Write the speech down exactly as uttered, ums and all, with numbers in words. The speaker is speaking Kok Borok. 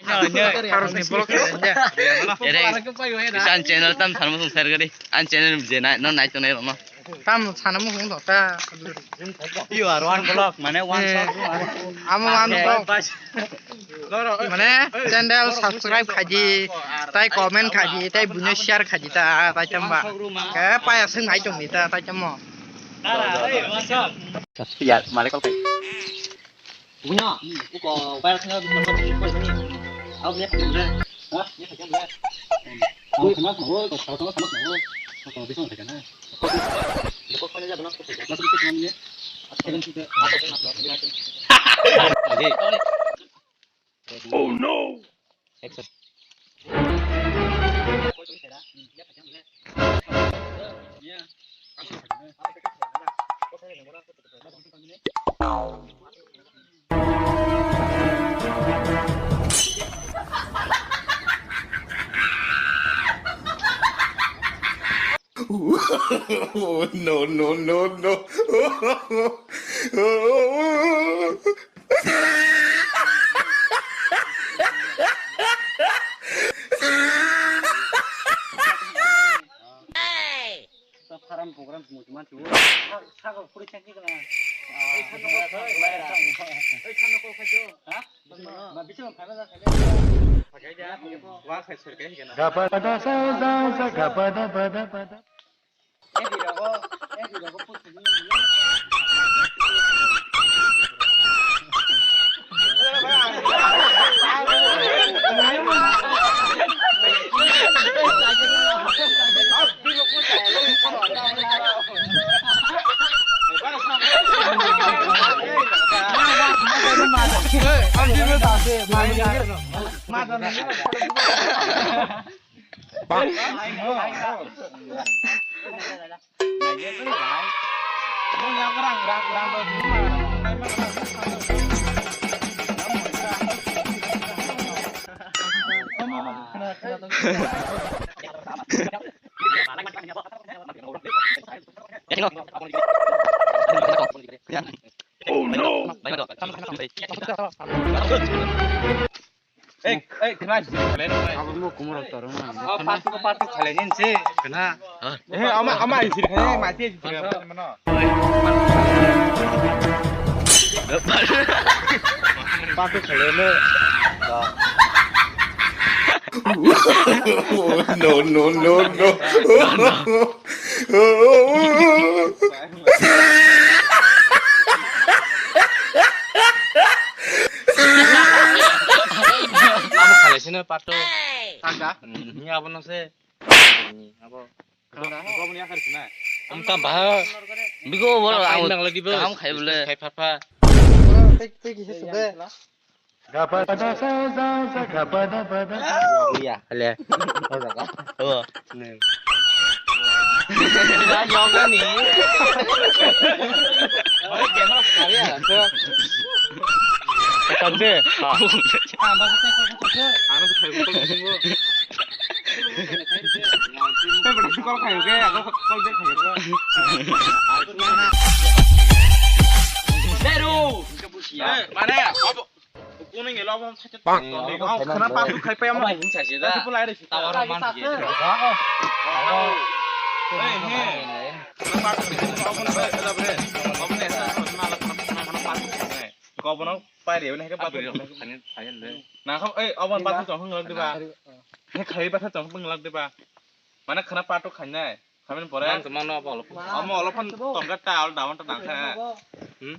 Harokni vlog khaijak. Ere, bisa an channel tam sana muchung share gari. An channel je nai, no nai tongnai rokno. Tam sana muchung dong ta. You are one vlog, mane one shot. Amo one vlog. Mane channel subscribe khaji, tai comment khaji, tai buino share khaji ta, tai tamba. Ke paya sung nai tongni ta, tai tamo. Yar, malik kok. Bunya, uko, bayar sini, bukan, bukan, bukan, bukan. Aku punya kerja. Hah? Punya kerja, punya. Kamu kenal sama gue, kalau kamu sama sama gue. Kalau bisa, nggak kenal. Masuk ke dalam ya. Oke. Oh no! Action. No, no, no, no. Farm program mo man tu. Sago puri chakni kana. Ei khano ko khai. Ei khano ko khai jo. Ha? Oh no! Ei, ei, khna jil khalai nang nai. Abo mo kumro toro ma. Oh, patu, patu khalai nin se. Khna. Eh, ama, ama jil khalai, ma se jil khalai mano. Patu khalai no. No, no, no, no. Amo khalai sino pato. Tangka? Ni abo no se. Ni abo. Abo ni akhir sina. Am tam bah. Bigo bol. Kaham khai bole. Khai pha pha. Tik tik he sube. Iya, hale. Oh. Yoga ni. Oi, camera sekali ya, Tante. Ah, bahasa apa? Anu tuh kayak gitu, gitu. Saya berarti kalau kayak gitu ya, aku kalau dia kayak gitu. Zero. Eh, mana ya? Apa? Kuning ya, lo, apa? Bang. Khana patu khai pa, ama. Hinsa sih dah. Tawar man. Eh, he. Khana patu khai pa, ama, eh, eh, eh. Kobono pai re, ne ke patu. Khani, khani le. Na kham, eh, oban patu chong hung lak diba. Ne khai patu chong hung lak diba. Mana khana patu khai nai. Khamen pore. Man to mano bolo. Amo olo phan tongka ta al dawan ta dangkha. Hmm?